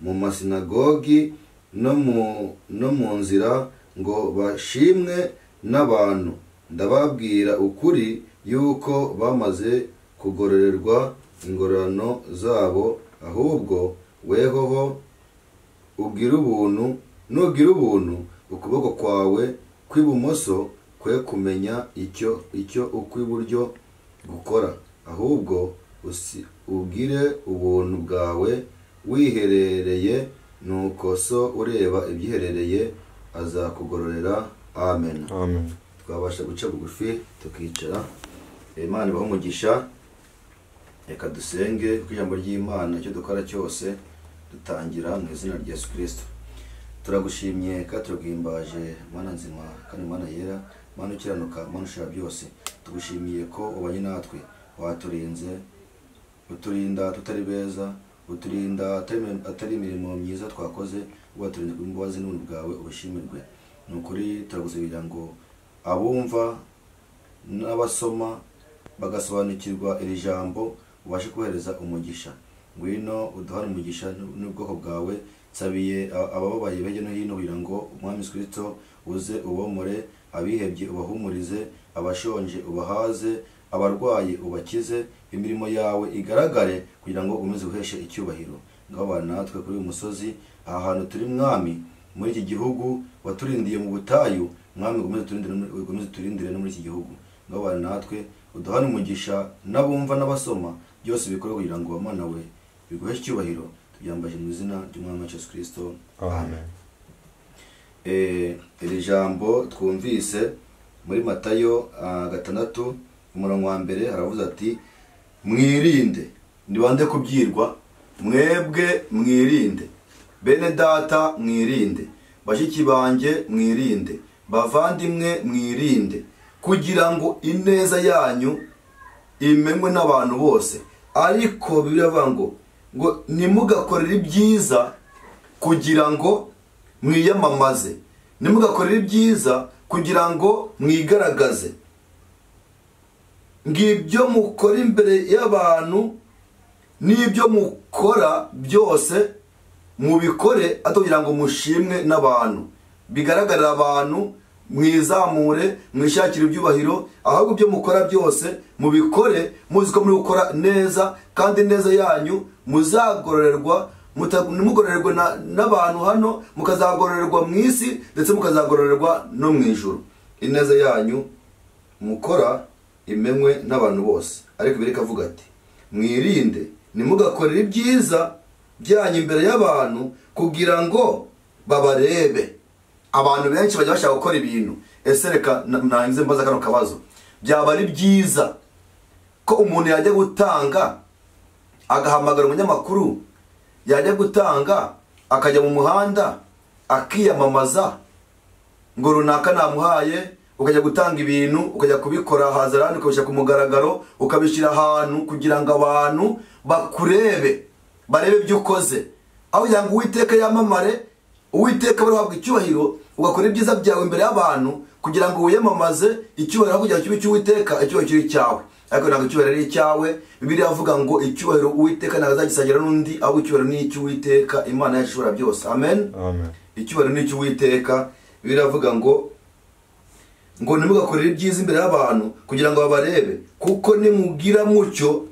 mu masinagogi no mu nzira ngo bashimwe n'abantu. Ndababwira ukuri yuko bamaze kugororerwa ingororano zabo. Ahubwo wehoho ugira ubuntu, nugira ubuntu ukuboko kwawe kw'ibumoso kwe kumenya icyo ukw'iburyo gukora, ahubwo ugire ubuntu bwawe wiherereye, nuko so ureba ibyiherereye azakugororera. Amen. Amen. Twabasha guca bugufi tukicara. Imana ibahe umugisha. Reka dusenge ku ijambo ry'Imana, icyo dukora cyose dutangira mu izina rya Yesu Kristo. Turagushimye kandi turaguhimbaje, Mana nzima kandi Mana yera, Mana ukiranuka, Mana ushobora byose. Tugushimiye ko ubanye natwe, waturinze, uturinda tutari beza, uturinda atari imirimo myiza twakoze, waturinze ku imbabazi n'ubuntu bwawe, ubushimirwe. Ni ukuri turagusabira ngo abumva n'abasoma bagasobanukirwa iri jambo ubashe kohereza umugisha. Ngwino uduhane umugisha n'ubwoko bwawe. Nsabiye abababaye hirya no hino kugira ngo Umwami Yesu Kristo uze ubomore, abihebye ubahumurize, abashonje ubahaze, abarwayi ubakize, imirimo yawe igaragare kugira ngo ukomeze uheshe icyubahiro. Ngaho bana natwe kuri uyu musozi, aha hantu turi Mwami, muri iki gihugu waturindiye mu butayu, Mwami ukomeze uturindire no muri iki gihugu. Ngaho bana natwe uduhane umugisha n'abumva n'abasoma, byose bikorwe kugira ngo Mana we biguheshe icyubahiro. Tubyambaje mu izina ry'Umwami wacu Yesu Kristo. Amen. Iri jambo twumvise muri Matayo 6 umurongo wa mbere, haravuze ati mwirinde. Nibande kubyirwa, mwebwe mwirinde, bene data mwirinde, bashiki banjye mwirinde, bavandimwe mwirinde, kugira ngo ineza yanyu imenywe n'abantu bose. Ariko Bibiliya ivuga ngo ntimugakorere ibyiza kugira ngo mwiyamamaze, ntimugakorere ibyiza kugira ngo mwigaragaze, ngibyo mukora imbere y'abantu n'ibyo mukora byose mubikore kugira ngo mushimwe n'abantu, bigaragarira abantu, mwizamure, mwishakire ibyubahiro. Ahubwo ibyo mukora byose mubikore muzi ko muri gukora neza, kandi neza yanyu muzagororerwa, ntimugororerwe n'abantu hano, mukazagororerwa mu isi ndetse mukazagororerwa no mu ijuru. Ineza yanyu mukora imenywe n'abantu bose. Ariko Bibiliya ikavuga ati mwirinde, ntimugakorere ibyiza byanyu imbere y'abantu kugira ngo babarebe. Abantu benshi bajya bashaka gukora ibintu. Ese reka nangize mbaza kano kabazo, byaba ari byiza ko umuntu yajya gutanga agahamagara umunyamakuru, yajya gutanga akajya mu muhanda akiyamamaza ngo runaka namuhaye, ukajya gutanga ibintu ukajya kubikora hazarani, ukabishyira ku mugaragaro, ukabishyira ahantu kugira ngo abantu bakurebe, barebe ibyo ukoze, aho kugira ngo Uwiteka yamamare, Uwiteka bahabwa icyubahiro, ugakora ibyiza byawe imbere y'abantu kugira ngo wiyamamaze, icyubahiro aho kugira kibe icy'Uwiteka, icyubahiro kiri icyawe. Ariko ntabwo icyubahiro ari icyawe. Bibiliya avuga ngo icyubahiro Uwiteka ntabwo azagisangira n'undi, ahubwo icyubahiro ni icy'Uwiteka, Imana yacu ishobora byose. Amen. Amen. Icyubahiro ni icy'Uwiteka. Bibiliya avuga ngo ntimugakorere ibyiza imbere y'abantu kugira ngo babarebe, kuko nimugira mutyo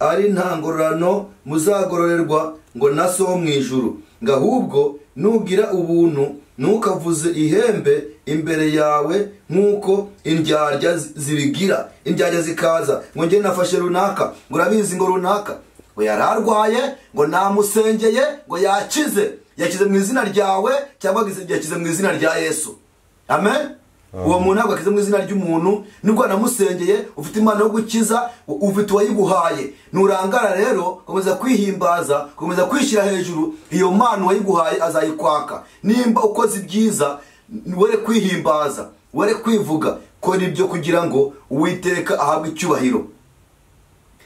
ari nta ngororano muzagororerwa ngo na so wo mu ijuru. Ngo ahubwo nugira ubuntu ntukavuze ihembe imbere yawe nk'uko indyarya zibigira. Indyarya zikaza ngo njye nafashe runaka, ngo urabizi ngo runaka ngo yararwaye, ngo namusengeye, ngo yakize, yakize mu izina ryawe cyangwa yakize mu izina rya Yesu. Amen. Uwo muntu ntabwo akize mu izina ry'umuntu, nubwo namusengeye, ufite impano yo gukiza, ufite uwayiguhaye. Nurangara rero komeza kwihimbaza, komeza kwishyira hejuru, iyo mpano wayiguhaye azayikwaka. Nimba ukoze ibyiza, were kwihimbaza, were kwivuga, kora ibyo kugira ngo Uwiteka ahabwe icyubahiro.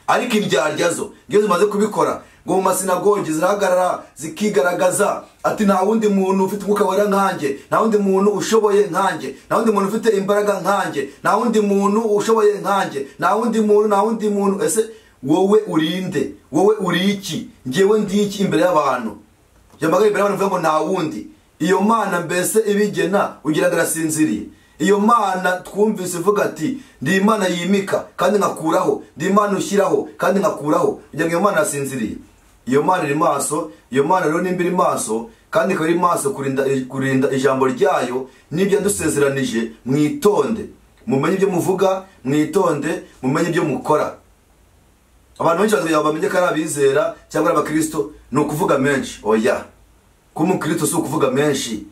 Ariko indyarya zo iyo zimaze kubikora ngo mu masinagogi zirahagarara zikigaragaza ati nta wundi muntu ufite umwuka wera nkanjye, nta wundi muntu ushoboye nkanjye, nta wundi muntu ufite imbaraga nkanjye, nta wundi muntu ushoboye nkanjye, nta wundi muntu, nta wundi muntu. Ese wowe urinde? Wowe uri iki? Njyewe ndi iki imbere y'abantu? Kugira ngo imbere y'abantu ngo nta wundi. Iyo Mana mbese ibigena ugira ngo arasinziriye. Iyo Mana twumvise ivuga ati ndi Imana yimika kandi nkakuraho, ndi Imana ushyiraho kandi nkakuraho, ugira ngo iyo Mana arasinziriye. Iyo Mana iri maso. Iyo Mana rero nimba iri maso kandi ikaba iri maso kurinda ijambo ryayo n'ibyo yadusezeranije, mwitonde mumenye ibyo muvuga, mwitonde mumenye ibyo mukora. Abantu benshi bagira ngo bamenye ko ari abizera cyangwa ari abakristo ni ukuvuga menshi. Oya, kuba umukristo si ukuvuga menshi.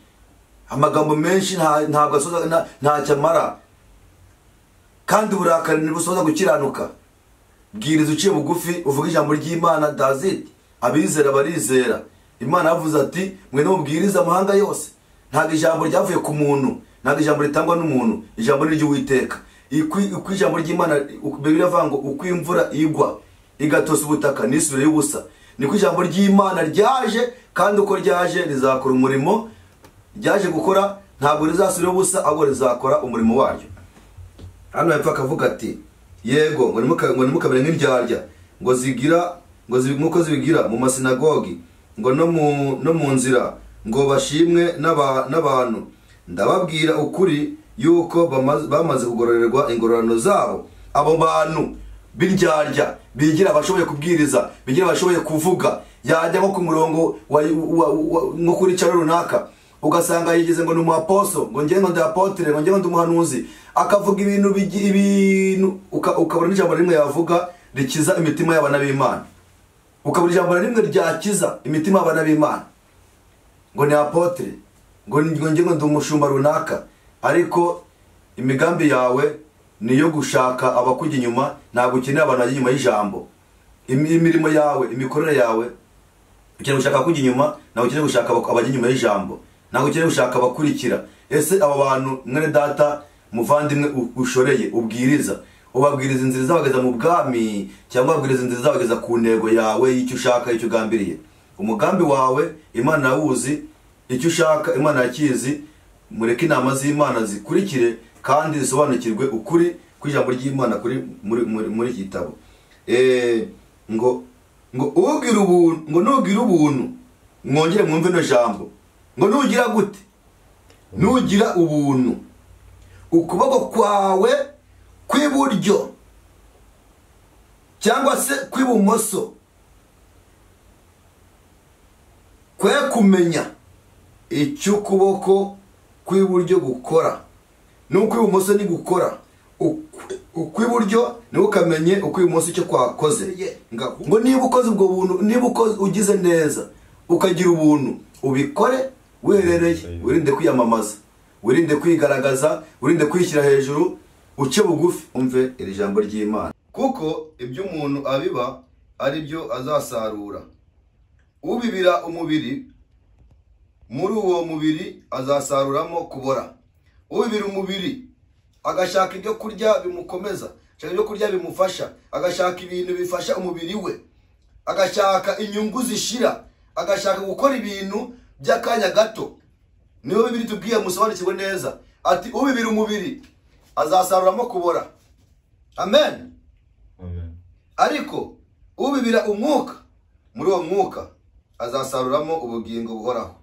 Amagambo menshi ntabwo asoza, ntacyo amara. Kandi uburakari ntibusoza gukiranuka. Bwiriza uciye bugufi, uvuge ijambo ry'Imana. Dazit abizera barizera. Imana yavuze ati mwe nimubwirize amahanga yose. Ntabwo ijambo ryavuye ku muntu, ntabwo ijambo ritangwa n'umuntu, ijambo ni iry'Uwiteka. Uko ijambo ry'Imana Bibiliya ivuga ngo uko imvura igwa igatosa ubutaka n'isubire y'ubusa, niko ijambo ry'Imana ryaje, kandi uko ryaje rizakora umurimo ryaje gukora, ntabwo rizasubira ubusa, ahubwo rizakora umurimo waryo. Hano hepfo akavuga ati yego ngo ntimukamere nk'indyarya, ngo zigira ngo nk'uko zibigira mu masinagogi ngo no mu nzira, ngo bashimwe n'abantu. Ndababwira ukuri yuko bamaze kugororerwa ingororano zabo. Abo bantu b'indyarya bigira abashoboye kubwiriza, bigira abashoboye kuvuga, yajya nko ku murongo nko kuri caro runaka ugasanga yigeze ngo ni umuaposto, ngo ngiye ngo ndi apotre, ngo ngiye ngo ndi umuhanuzi, akavuga ibintu ukabona n'ijambo rimwe yavuga rikiza imitima y'abana b'Imana, ukabona ijambo rimwe ryakiza imitima y'abana b'Imana, ngo ni apotre, ngo ngiye ngo ndi umushumba runaka. Ariko imigambi yawe niyo gushaka abakujya inyuma, ntabwo ukeneye abantu bajya inyuma y'ijambo. Imirimo yawe, imikorere yawe, ukeneye gushaka abakujya inyuma, ntabwo ukeneye gushaka abajya inyuma y'ijambo, ntabwo ukeneye gushaka abakurikira. Ese aba bantu mwene data muvandimwe ushoreye ubwiriza, ubabwiriza inzira izabageza mu bwami cyangwa ubabwiriza inzira izabageza ku ntego yawe y'icyo ushaka, y'icyo ugambiriye? Umugambi wawe Imana yawuzi, icyo ushaka Imana yakizi. Mureke inama z'Imana zikurikire kandi zisobanukirwe ukuri kw'ijambo ry'Imana kuri muri iki gitabo. Ngo ugira ubuntu, ngo nugira ubuntu, mwongere mwumve no jambo, ngo nugira gute? Nugira ubuntu, ukuboko kwawe kw'iburyo cyangwa se kw'ibumoso kwe kumenya icyo ukuboko kw'iburyo gukora n'ukw'ibumoso ni gukora, ukw'iburyo niwe ukamenye ukw'ibumoso icyo kwakoze. Ngo niba ukoze ubwo buntu, niba ugize neza ukagira ubuntu, ubikore wiherereye, wirinde kwiyamamaza, wirinde kwigaragaza, wirinde kwishyira hejuru, uce bugufi, umve iri jambo ry'Imana. Kuko ibyo umuntu abiba ari byo azasarura. Ubibira umubiri, muri uwo mubiri azasaruramo kubora. Ubibira umubiri agashaka ibyo kurya bimukomeza, agashaka ibyo kurya bimufasha, agashaka ibintu bifasha umubiri we, agashaka inyungu zishira, agashaka gukora ibintu by'akanya gato. Niyo Bibiliya itubwiye musobanukirwe neza ati ubibira umubiri azasaruramo kubora. Amen. Amen. Ariko ubibira umwuka, muri uwo mwuka azasaruramo ubugingo buhoraho.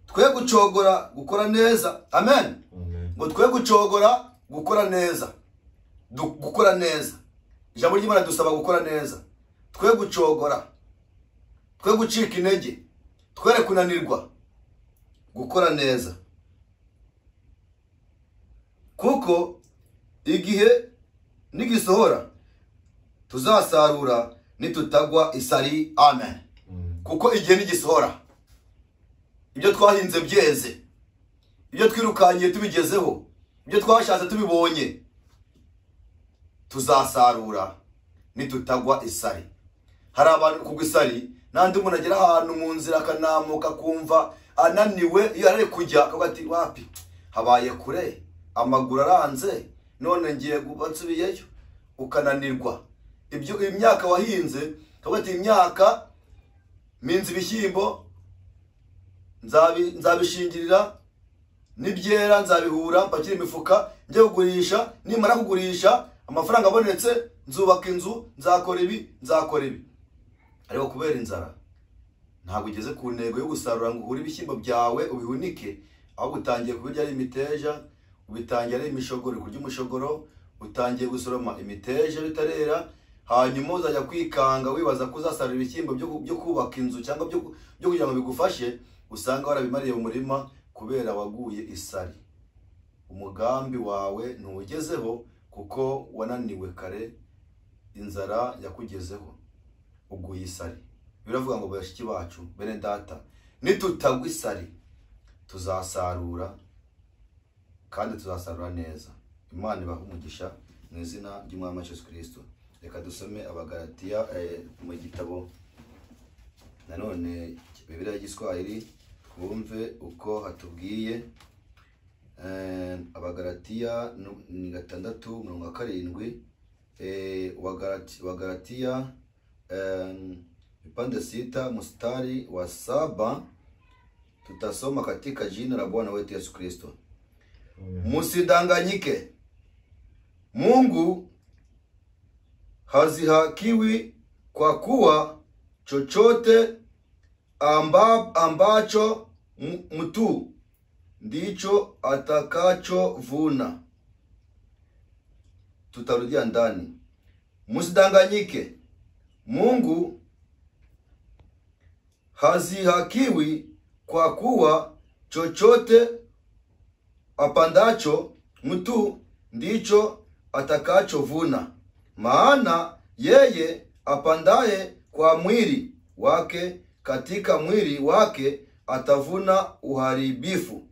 Twe gucogora gukora neza. Amen. Ngo twe gucogora gukora neza, gukora neza. Ijambo ry'Imana dusaba gukora neza. Twe gucogora, twe gucika intege, twere kunanirwa gukora neza. Kuko igihe nigisohora tuzasarura nitutagwa isari. Amen. Kuko igihe nigisohora, ibyo twahinze byeze, ibyo twirukangiye tubigezeho, ibyo twashatse tubibonye, tuzasarura nitutagwa isari. Hari abantu kugwa isari, nandi umuntu agera ahantu mu nzira akanamuka kumva ananiwe, iyo ari kujya akavuga ati wapi, habaye kure, amaguru aranze, none ngiye guba nsubiyeyo, ukananirwa. Ibyo imyaka wahinze, akavuga ati imyaka minzi ibishyimbo nzabishingirira, nibyera nzabihura mpakire imifuka njye kugurisha, nimara kugurisha amafaranga abonetse nzubaka inzu, nzakora ibi, nzakora ibi. Ariko kubera inzara Ntabwo ugeze ku ntego yo gusarura ngo uhure ibishyimbo byawe ubihunike, ahubwo utangiye kubirya ari imiteja, ubitangiye ari imishogoro, kurya umushogoro, utangiye gusoroma imiteja bitarera. Hanyuma uzajya kwikanga wibaza ko uzasarura ibishyimbo byo kubaka inzu cyangwa byo kugira ngo bigufashe, usanga warabimariye mu murima kubera waguye isari. Umugambi wawe ntuwugezeho kuko wananiwe kare, inzara yakugezeho, uguye isari. Biravuga ngo bashiki bacu, bene data, nitutagwa isari tuzasarura, kandi tuzasarura neza. Imana ibahe umugisha mu izina ry'Umwami wacu Yesu Kristo. Reka dusome Abagalatiya mu gitabo nanone Bibiliya y'Igiswahili, twumve uko hatubwiye. Abagalatiya ni 6:7. Wagalatiya vipande 6 mstari wa 7, tutasoma katika jina la Bwana wetu Yesu Kristo. Musidanganyike, Mungu hazihakiwi, kwa kuwa chochote ambacho mtu ndicho atakachovuna. Tutarudia ndani. Musidanganyike, Mungu hazihakiwi, kwa kuwa chochote apandacho mtu ndicho atakachovuna. Maana yeye apandaye kwa mwili wake, katika mwili wake atavuna uharibifu.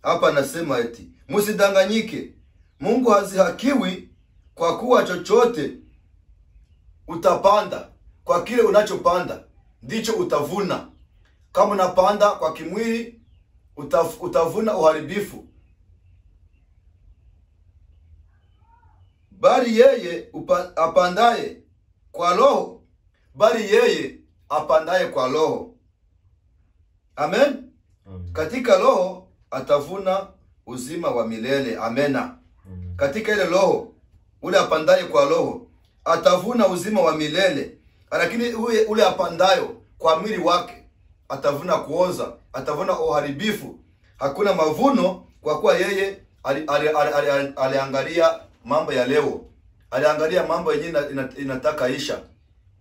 Hapa nasema eti musidanganyike, Mungu hazihakiwi, kwa kuwa chochote utapanda, kwa kile unachopanda ndicho utavuna. Kama unapanda kwa kimwili utavuna uharibifu, bali yeye apandaye kwa roho, bali yeye apandaye kwa roho, amen, amen, katika roho atavuna uzima wa milele. Amena. Amen. Katika ile roho, ule apandaye kwa roho atavuna uzima wa milele, lakini ule apandayo kwa mwili wake atavuna kuoza, atavuna uharibifu. Hakuna mavuno, kwa kuwa yeye aliangalia mambo ya leo, aliangalia mambo yenyewe inataka isha,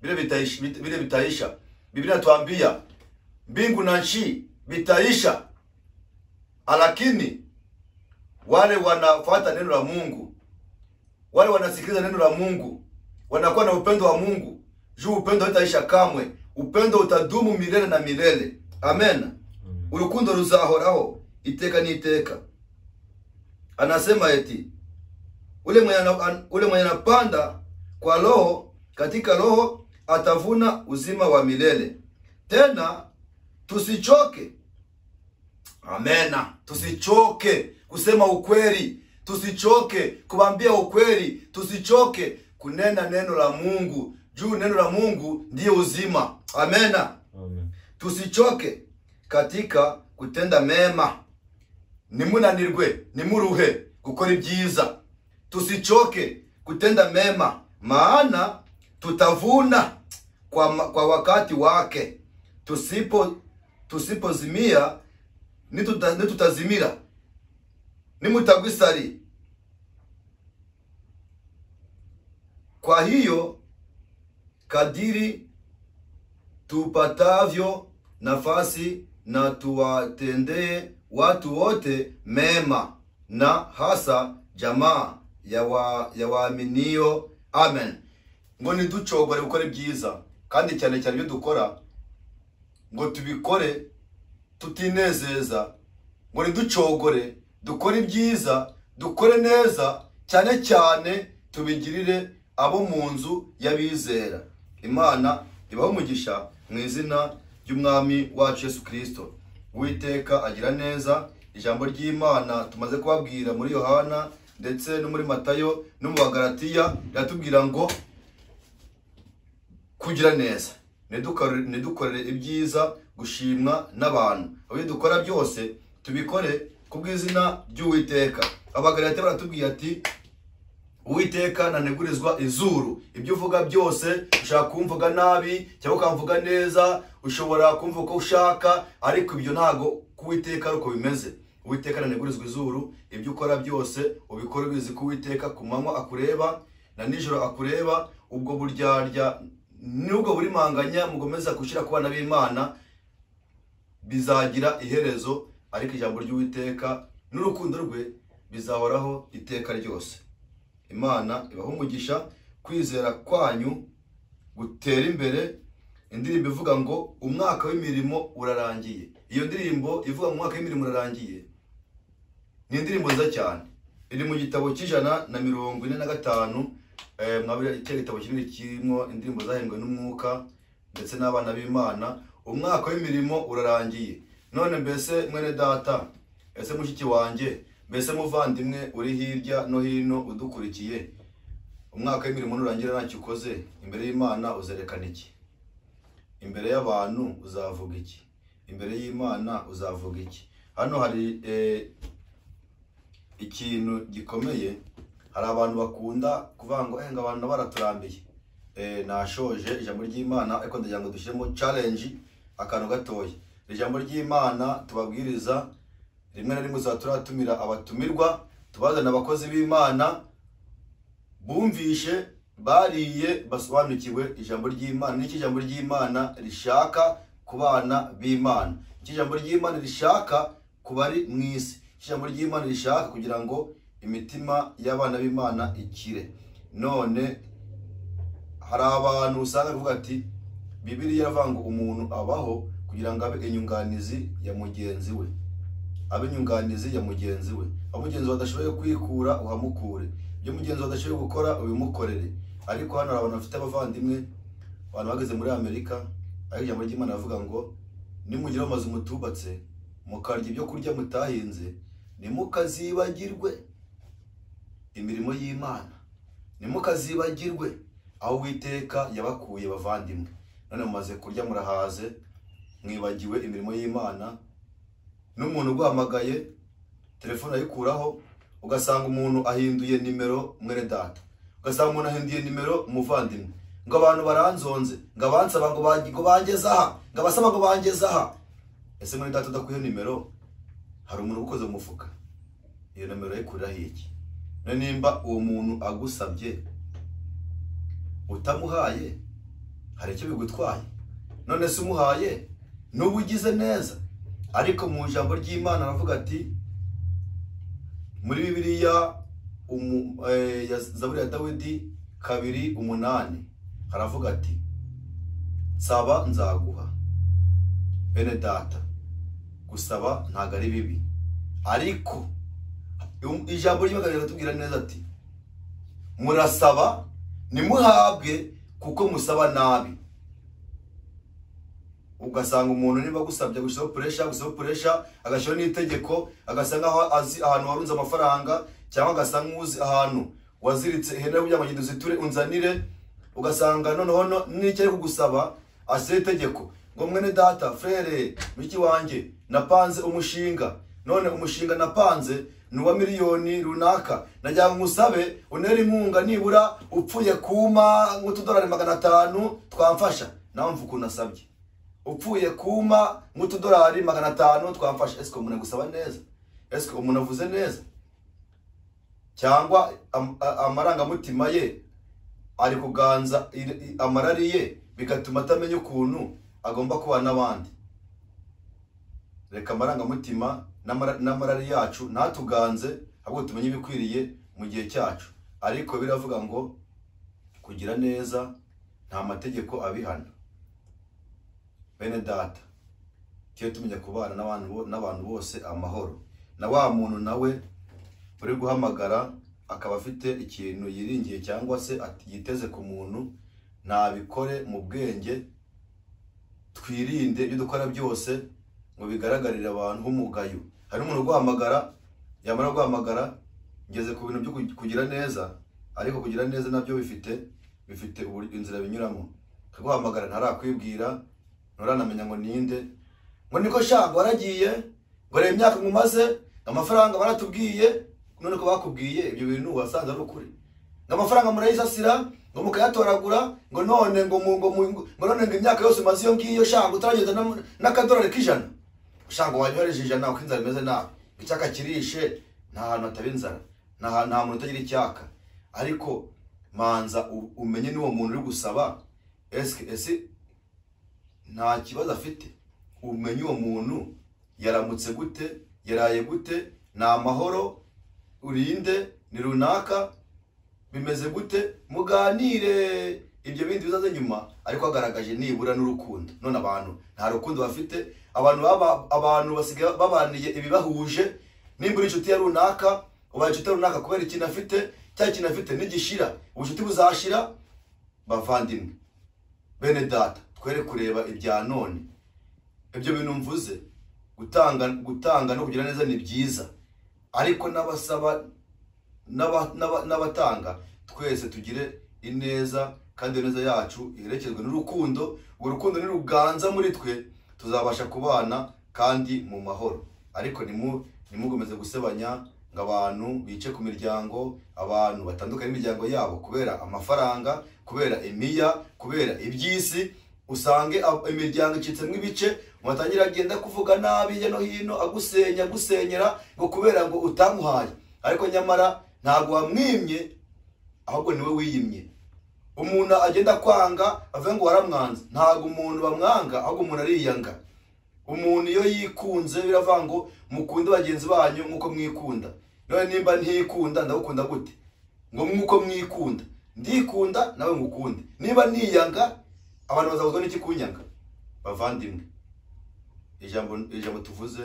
vile vitaisha. Biblia inatuambia mbingu na nchi vitaisha, lakini wale wanafuata neno la Mungu, wale wanasikiliza neno la Mungu, wanakuwa na upendo wa Mungu. Juu upendo hautaisha kamwe, upendo utadumu milele na milele. Amen. Urukundo ruzahoraho iteka n'iteka. Anasema eti ule mwenye anapanda kwa roho, katika roho atavuna uzima wa milele. Tena tusichoke. Amena. Tusichoke kusema ukweli, tusichoke kuambia ukweli, tusichoke kunena neno la Mungu. Juu neno la Mungu ndiyo uzima. Amena. Amen. Tusichoke katika kutenda mema. Nimunanirwe, nimuruhe gukora ibyiza. Tusichoke kutenda mema, maana tutavuna kwa wakati wake. Tusipozimia nitutazimira. Nimutagwisari. Kwa hiyo kadiri tupatavyo nafasi na tuwatendee watu wote mema, na hasa jamaa ya waaminio. Amen. Ngo ntiducogore gukora ibyiza, kandi cyane cyane ibyo dukora ngo tubikore tutinezeza. Ngo ntiducogore, dukore ibyiza, dukore neza, cyane cyane tubigirire abo mu nzu y'abizera. Imana ibahe umugisha mu izina ry'Umwami wacu Yesu Kristo. Uwiteka agira neza. Ijambo ry'Imana tumaze kubabwira muri Yohana ndetse no muri Matayo no mu Bagalatiya riratubwira ngo kugira neza, ntidukorere ibyiza gushimwa n'abantu, ibyo dukora byose tubikore ku bw'izina ry'Uwiteka. Abagalatiya baratubwiye ati Uwiteka ntanegurizwa izuru. Ibyo uvuga byose, ushaka kumvuga nabi cyangwa ukamvuga neza, ushobora kumva uko ushaka, ariko ibyo ntago ku Uwiteka ari uko bimeze. Uwiteka ntanegurizwa izuru. Ibyo ukora byose ubikora ubizi ko Uwiteka ku manywa akureba na nijoro akureba. Ubwo buryarya nubwo buri manganya mugomeza gushyira ku bana b'Imana bizagira iherezo, ariko ijambo ry'Uwiteka n'urukundo rwe bizahoraho iteka ryose. Imana ibaha umugisha, kwizera kwanyu gutera imbere. Indirimbo ivuga ngo umwaka w'imirimo urarangiye. Iyo ndirimbo ivuga ngo umwaka w'imirimo urarangiye ni indirimbo nziza cyane, iri mu gitabo cy'145. Mwabira icyo gitabo kinini kirimo indirimbo zahembwe n'umwuka ndetse n'abana b'Imana. Umwaka w'imirimo urarangiye. None mbese mwene data, ese mushiki wanjye, mbese muvandimwe uri hirya no hino udukurikiye, umwaka w'imirimo nurangira ntacyo ukoze, imbere y'Imana uzerekana iki? Imbere y'abantu uzavuga iki? Imbere y'Imana uzavuga iki? Hano hari ikintu gikomeye. Hari abantu bakunda kuvuga ngo ngo abantu baraturambiye. Nashoje ijambo ry'Imana, ariko ndagira ngo dushyiremo challenge akantu gatoya. Ijambo ry'Imana tubabwiriza rimwe na rimwe turatumira abatumirwa, tubazana abakozi b'Imana bumvishe, bariye, basobanukiwe ijambo ry'Imana. N'iki ijambo ry'Imana rishaka ku bana b'Imana, iki ijambo ry'Imana rishaka ku bari mu isi, iki ijambo ry'Imana rishaka kugira ngo imitima y'abana b'Imana ikire. None hari abantu usanga kuvuga ati Bibiliya iravuga ngo umuntu abaho kugira ngo abe inyunganizi ya mugenzi we, abe inyunganizi ya mugenzi we. Aho mugenzi badashoboye kwikura uhamukure, ibyo mugenzi badashoboye gukora ubimukorere. Ariko hano hari abantu bafite abavandimwe, abantu bageze muri Amerika, ariko ijambo ry'Imana rivuga ngo nimugera mu mazu mutubatse mukarya ibyo kurya mutahinze, ntimukazibagirwe imirimo y'Imana, ntimukazibagirwe aho Uwiteka yabakuye bavandimwe. None mumaze kurya murahaze, mwibagiwe imirimo y'Imana. N'umuntu uguhamagaye telefone ayikuraho, ugasanga umuntu ahinduye nimero mwene data, ugasanga umuntu ahinduye nimero umuvandimwe, ngo abantu baranzonze, ngo abansaba ngo bangeze aha, ngo abasaba ngo bangeze aha. Ese mwene data udakwiye nimero, hari umuntu ugukoze mu mufuka, iyo nimero ayikuriraho iki? None nimba uwo muntu agusabye utamuhaye, hari icyo bigutwaye? None se umuhaye nuba ugize neza. Ariko mu ijambo ry'Imana aravuga ati muri Bibiliya Zaburi ya Dawidi 2:8 haravuga ati nsaba nzaguha. Bene data, gusaba ntago ari bibi, ariko ijambo ry'Imana riratubwira neza ati murasaba ntimuhabwe kuko musaba nabi. Ugasanga umuntu niba agusabye gushyiraho pressure, agashyiraho n'itegeko, agasa nkaho azi ahantu warunze amafaranga, cyangwa agasa nk'uzi ahantu waziritse ihene kugira ngo ngende uziture unzanire. Ugasanga noneho n'icyo ari kugusaba ashyiraho itegeko ngo mwene data, frere, mushiki wanjye, napanze umushinga, none umushinga napanze ni uwa miliyoni runaka, nagira ngo ngusabe untere inkunga nibura upfuye kuma nk'utudolari 500 twamfasha. Nawe mva ukuntu asabye, upfuye kuma nk'utudolari 500 twamfasha. Ese umuntu agusaba neza? Ese umuntu avuze neza? Cyangwa amarangamutima ye ari kuganza amarari ye, bigatuma atamenya ukuntu agomba kubana n'abandi. Reka amarangamutima n'amarari yacu ntatuganze, ahubwo tumenye ibikwiriye mu gihe cyacu. Ariko biravuga ngo kugira neza nta mategeko abihana. Bene data, tujye tumenya kubana n'abantu bose amahoro. Na wa muntu nawe uri guhamagara akaba afite ikintu yiringiye cyangwa se yiteze ku muntu, ntabikore mu bwenge. Twirinde ibyo dukora byose ngo bigaragarire abantu nk'umugayo. Hari umuntu uguhamagara, yamara guhamagara ngeze ku bintu byo kugira neza, ariko kugira neza nabyo bifite inzira binyuramo. Akaguhamagara ntarakwibwira, nturanamenya ngo ninde, ngo niko sha ngo waragiye, ngo reba imyaka mumaze, amafaranga baratubwiye. None ko bakubwiye ibyo bintu wasanze ari ukuri, Ngo amafaranga murayisasira, ngo mukayatoragura, ngo none ngo none ngo imyaka yose umaze iyo ngiyo sha ngo utarageza n'akadolari k'ijana. Sha ngo wanyohereje ijana uko inzara imeze nabi. Icyaka kirishe, nta hantu hataba inzara, nta muntu utagira icyaka. Ariko manza umenye n'uwo muntu uri gusaba, ese nta kibazo afite. Umenye uwo muntu yaramutse gute, yaraye gute, ni amahoro, urinde, ni runaka, bimeze gute, muganire ibyo bindi bizaze nyuma, ariko agaragaje nibura n'urukundo. None abantu nta rukundo bafite, abantu basigaye babaniye ibibahuje. Nimba uri inshuti ya runaka, ubaye inshuti ya runaka kubera ikintu afite, cya kintu afite nigishira, ubucuti buzashira. Bavandimwe bene data, twere kureba ibya none. Ibyo bintu mvuze, gutanga no kugira neza ni byiza, ariko n'abasaba n'abatanga twese tugire ineza, kandi ineza yacu iherekezwe n'urukundo. Urwo rukundo niruganza muri twe, tuzabasha kubana kandi mu mahoro. Ariko nimugomeze gusebanya ngo abantu bice ku miryango, abantu batandukanye imiryango yabo kubera amafaranga, kubera imiya, kubera iby'isi. Usange imiryango icitsemo ibice, umatangira agenda kuvuga nabi hirya no hino, agusenya agusenyera ngo kubera ngo utamuhaye, ariko nyamara ntabwo wamwimye, ahubwo niwe wiyimye. Umuntu agenda kwanga avuga ngo waramwanze, ntabwo umuntu bamwanga, ahubwo umuntu ariyanga. Umuntu iyo yikunze biravuga ngo mukunde bagenzi banyu nkuko mwikunda. None nimba ntikunda ndagukunda gute? Ngo nkuko mwikunda, ndikunda nawe ngukunde. Niba niyanga, abantu bazabuzwa n'iki kunyanga? Bavandimwe, ijambo tuvuze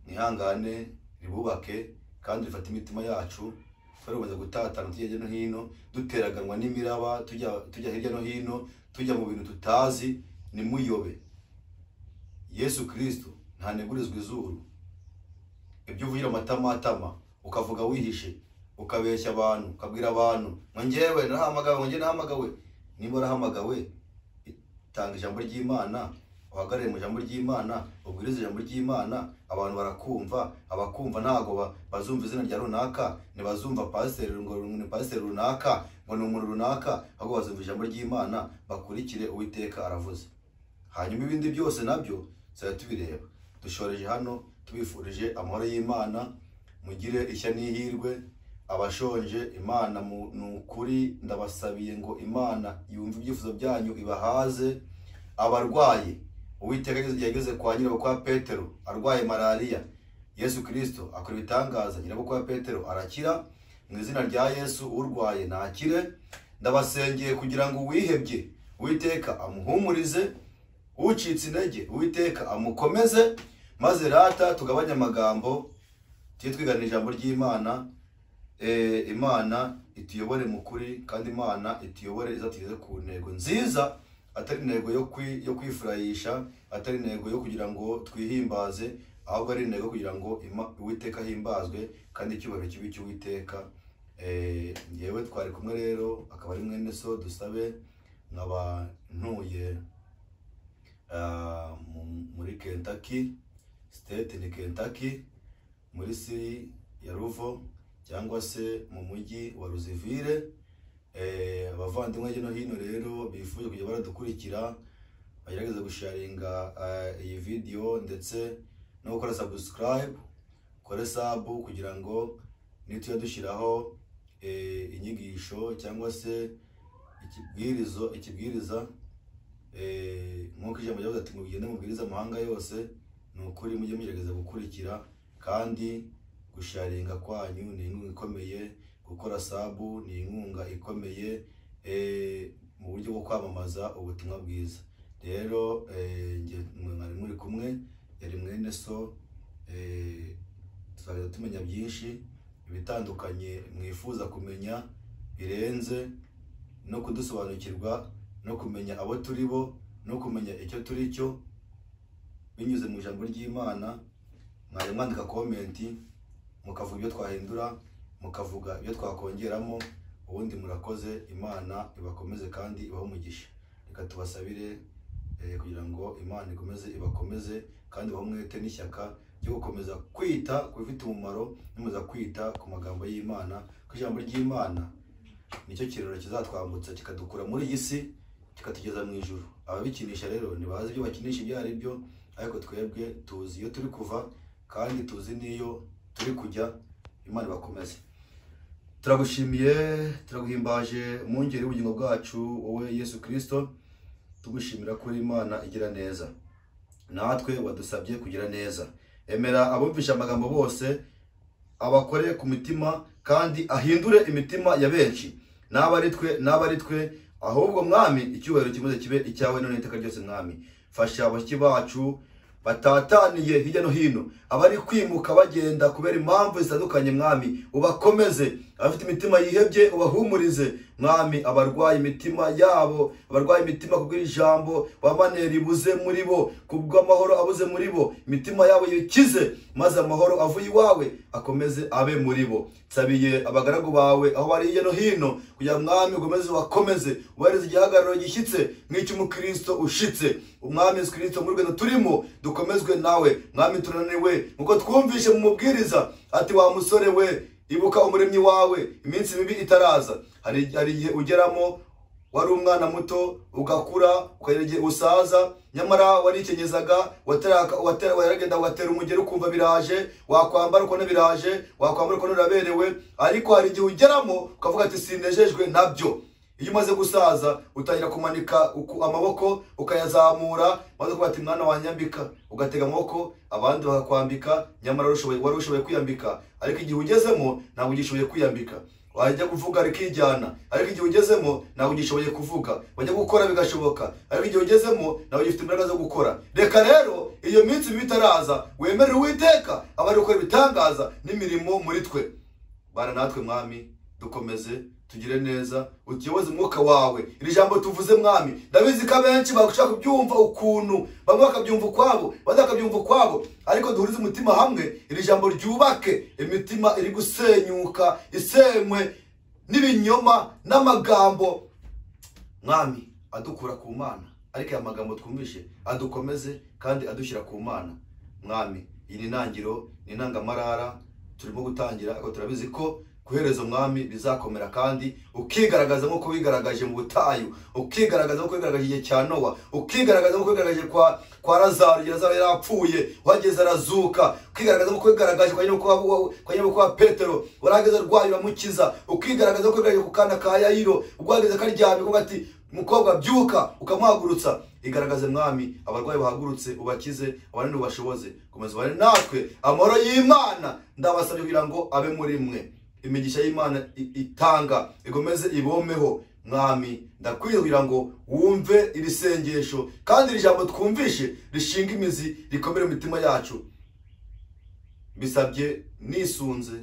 nihangane, ribubake kandi rifate imitima yacu. Twaramaze gutatana tujya hirya no hino, duteraganwa n'imiraba, tujya hirya no hino, tujya mu bintu tutazi. Nimuyobe. Yesu Kristo ntanegurizwa izuru. Ibyo uvugira amatamatama, ukavuga wihishe, ukabeshya abantu, ukabwira abantu ngo njyewe narahamagawe, ngo njye nahamagawe. Niba warahamagawe, tanga ijambo ry'Imana, uhagarare mu ijambo ry'Imana, ubwirize ijambo ry'Imana, abantu barakumva. Abakumva ntago bazumva izina rya runaka, ntibazumva pasiteri ngo ni pasiteri runaka, ngo ni umuntu runaka, ahubwo bazumva ijambo ry'Imana, bakurikire Uwiteka aravuze. Hanyuma ibindi byose nabyo tuzajya tubireba. Dushoreje hano, tubifurije amahoro y'Imana, mugire ishya n'ihirwe. Abashonje, Imana ni ukuri ndabasabiye ngo Imana yumve ibyifuzo byanyu ibahaze. Abarwaye, Uwiteka yageze kwa nyirabukwe wa Petero arwaye malaria, Yesu Kristo akora ibitangaza, nyirabukwe wa Petero arakira. Mu izina rya Yesu urwaye nakire. Ndabasengeye kugira ngo uwihebye Uwiteka amuhumurize, ucitse intege Uwiteka amukomeze. Maze rata tugabanye amagambo, tujye twigana ijambo ry'Imana. Imana ituyobore mu kuri, kandi Imana ituyobore izatugeze ku ntego nziza, atari intego yo kwifurayisha, atari intego yo kugira ngo twihimbaze, ahubwo ari intego kugira ngo Uwiteka ahimbazwe kandi icyubahiro kibe cy'Uwiteka. Ngewe twari kumwe rero, akaba ari mwene so Dusabe, nkaba ntuye muri Kentucky State, ni Kentucky muri city ya Louisville cyangwa se mu mujyi wa Louisville. Abavandimwe hirya no hino rero bifuje kujya baradukurikira, bagerageza gusharinga iyi video ndetse no gukora subscribe, kore sub kugira ngo nitujya dushyiraho inyigisho cyangwa se ikibwiriza, nk'uko ijambo ryavuze ati mugende mubwirize amahanga yose. Ni ukuri mujye mugerageza gukurikira, kandi gusharinga kwanyu ni inkunga ikomeye, gukora sabu ni inkunga ikomeye mu buryo bwo kwamamaza ubutumwa bwiza. Rero mwari muri kumwe, yari mwene so. Tuzagenda tumenya byinshi ibitandukanye mwifuza kumenya birenze no kudusobanukirwa no kumenya abo turi bo no kumenya icyo turi cyo binyuze mu ijambo ry'Imana. Mwajya mwandika komenti, mukavuga ibyo twahindura, mukavuga ibyo twakongeramo. Ubundi murakoze, Imana ibakomeze kandi ibahe umugisha. Reka tubasabire kugira ngo Imana ikomeze ibakomeze kandi bamwete n'ishyaka ryo gukomeza kwita ku bifite umumaro, nkomeza kwita ku magambo y'Imana, ku ijambo ry'Imana nicyo kiraro kizatwambutsa kikadukura muri iyi si kikatugeza mu ijuru. Ababikinisha rero ntibazi ibyo bakinisha ibyo ari byo, ariko twebwe tuzi iyo turi kuva kandi tuzi n'iyo turi kujya. Imana ibakomeze. Turagushimiye, turaguhimbaje mu ngeri y'ubugingo bwacu wowe Yesu Kristo, tugushimira ko Imana igira neza, natwe wadusabye kugira neza. Emera abumvisha amagambo bose abakore ku mitima kandi ahindure imitima ya benshi, naba ari twe ahubwo Mwami icyubahiro kimaze kibe icyawe none iteka ryose. Mwami, fasha abashyi bacu batataniye hirya no hino, abari kwimuka bagenda kubera impamvu zitandukanye. Mwami, ubakomeze. Abafite imitima yihebye ubahumurize. Mwami, abarwaye imitima yabo, abarwaye imitima kubw'iri jambo wamanera ibuze muri bo, kubw'amahoro abuze muri bo, imitima yabo yikize, maze amahoro avuye iwawe akomeze abe muri bo. Nsabiye abagaragu bawe aho bari hirya no hino kugira Mwami ukomeze ubakomeze, ubahereze igihagararo gishyitse nk'icy'umukristo ushitse. Umwami Yesu Kristo, muri rugendo turimo dukomezwe nawe. Mwami, turananiwe nkuko twumvishe mu mubwiriza ati wa musore we, ibuka umuremyi wawe iminsi mibi itaraza. Hari igihe ugeramo wari umwana muto ugakura ukagera igihe usaza, nyamara warikenyeza, waragenda ugatera umugeri ukumva biraje, wakwambara ukabona biraje, wakwambara ukabona uraberewe, ariko hari igihe ugeramo ukavuga ati sinejejwe nabyo. Iyo umaze gusaza utangira kumanika amaboko ukayazamura, maze kuba ati mwana wanyambika, ugatega amaboko abandi bakakwambika, nyamara wari ushoboye kwiyambika, ariko igihe ugezemo ntabwo ugishoboye kwiyambika. Wajya kuvuga rikijyana, ariko igihe ugezemo ntabwo ugishoboye kuvuga. Wajya gukora bigashoboka, ariko igihe ugezemo ntabwo ugifite imbaraga zo gukora. Reka rero iyo minsi mibi itaraza wemerere Uwiteka abari gukora ibitangaza n'imirimo muri twe. Bana natwe Mwami, dukomeze tugire neza, utuyoboze umwuka wawe. Iri jambo tuvuze Mwami, ndabizi ko abenshi bashaka kubyumva ukuntu, bamwe bakabyumva ukwabo, abandi bakabyumva ukwabo, ariko duhurize umutima hamwe, iri jambo ryubake imitima iri gusenyuka, isenywe n'ibinyoma n'amagambo. Mwami, adukura ku Mana, ariko aya magambo twumvishe adukomeze kandi adushyira ku Mana. Mwami, iyi ni intangiriro, ni intangamarara turimo gutangira, ariko turabizi ko guhereza Umwami bizakomera, kandi ukigaragaza nkuko wigaragaje mu butayu, ukigaragaza nkuko wigaragaje igihe cya Nowa, ukigaragaza nkuko wigaragaje kwa Lazaro igihe Lazaro yarapfuye wageze arazuka, ukigaragaza nkuko wigaragaje kwa nyirabukwe wa Petero warageze arwaye uramukiza, ukigaragaza nkuko wigaragaje ku kana ka Yayiro ubwo wageze karyamye ukavuga ati mukobwa byuka, ukamuhagurutsa. Igaragaze Mwami, abarwayi bahagurutse ubakize, abananiwe ubashoboze. Komeza ubane natwe, amahoro y'Imana ndabasabye kugira ngo abe muri mwe. Imigisha y'Imana itanga ikomeze ibomeho. Mwami, ndakwibwira ngo wumve iri sengesho kandi iri jambo twumvishe rishinga imizi rikomere mu mitima yacu. Bisabye nisunze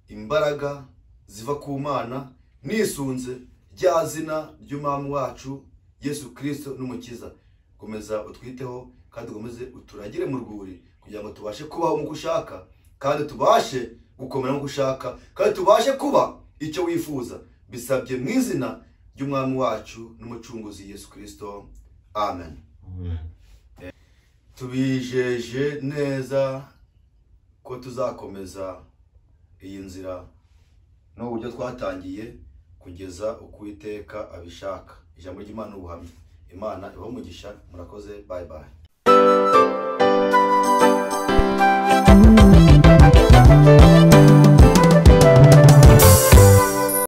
imbaraga ziva ku Mana, nisunze rya zina ry'Umwami wacu Yesu Kristo n'Umukiza. Komeza utwiteho kandi ukomeze uturagire mu rwuri kugira ngo tubashe kubaho nk'uko ushaka, kandi tubashe gukomera nk'uko ushaka, kandi tubashe kuba icyo wifuza. Bisabye mu izina ry'Umwami wacu n'Umucunguzi Yesu Kristo, amen. Tubijeje neza ko tuzakomeza iyi nzira n'uburyo twatangiye kugeza uko Uwiteka abishaka. Ijambo ry'Imana n'ubuhamya. Imana ibahe umugisha. Murakoze, bye bye.